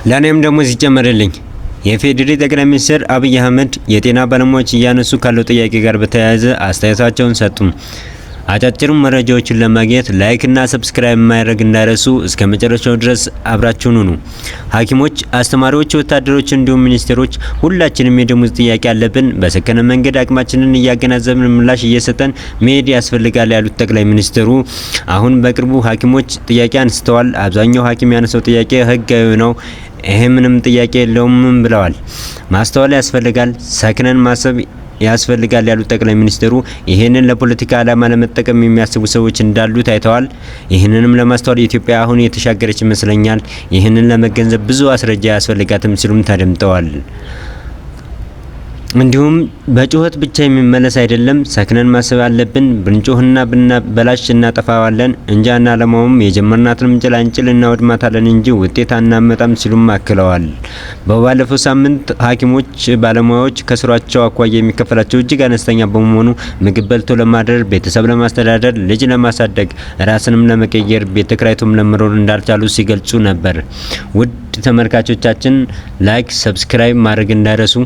ለእኔም ደሞዝ ይጨመርልኝ። የኢፌዴሪ ጠቅላይ ሚኒስትር አብይ አህመድ የጤና ባለሙያዎች እያነሱ ካለው ጥያቄ ጋር በተያያዘ አስተያየታቸውን ሰጡ። አጫጭር መረጃዎችን ለማግኘት like እና subscribe ማድረግ እንዳይረሱ። እስከ መጨረሻው ድረስ አብራችሁን ሁኑ። ሐኪሞች፣ አስተማሪዎች፣ ወታደሮች እንዲሁም ሚኒስቴሮች ሁላችንም የደሞዝ ጥያቄ አለብን። በሰከነ መንገድ አቅማችንን እያገናዘብን ምላሽ እየሰጠን መሄድ ያስፈልጋል ያሉት ጠቅላይ ሚኒስትሩ አሁን በቅርቡ ሐኪሞች ጥያቄ አንስተዋል። አብዛኛው ሐኪም ያነሳው ጥያቄ ህጋዊ ነው፣ ይሄ ምንም ጥያቄ የለውም ብለዋል። ማስተዋል ያስፈልጋል፣ ሰክነን ማሰብ ያስፈልጋል ያሉት ጠቅላይ ሚኒስትሩ ይህንን ለፖለቲካ ዓላማ ለመጠቀም የሚያስቡ ሰዎች እንዳሉ ታይተዋል። ይህንንም ለማስተዋል ኢትዮጵያ አሁን የተሻገረች ይመስለኛል። ይህንን ለመገንዘብ ብዙ አስረጃ አያስፈልጋትም ሲሉም ተደምጠዋል። እንዲሁም በጩኸት ብቻ የሚመለስ አይደለም፣ ሰክነን ማሰብ አለብን። ብንጮህና ብናበላሽ እናጠፋዋለን እንጂ አናለማውም። የጀመርናትንም ጭላንጭል እናወድማታለን እንጂ ውጤት አናመጣም ሲሉም አክለዋል። በባለፈው ሳምንት ሐኪሞች ባለሙያዎች ከስራቸው አኳያ የሚከፈላቸው እጅግ አነስተኛ በመሆኑ ምግብ በልቶ ለማደር፣ ቤተሰብ ለማስተዳደር፣ ልጅ ለማሳደግ፣ ራስንም ለመቀየር፣ ቤት ተከራይቶም ለመኖር እንዳልቻሉ ሲገልጹ ነበር። ውድ ተመልካቾቻችን like፣ subscribe ማድረግ እንዳይረሱ።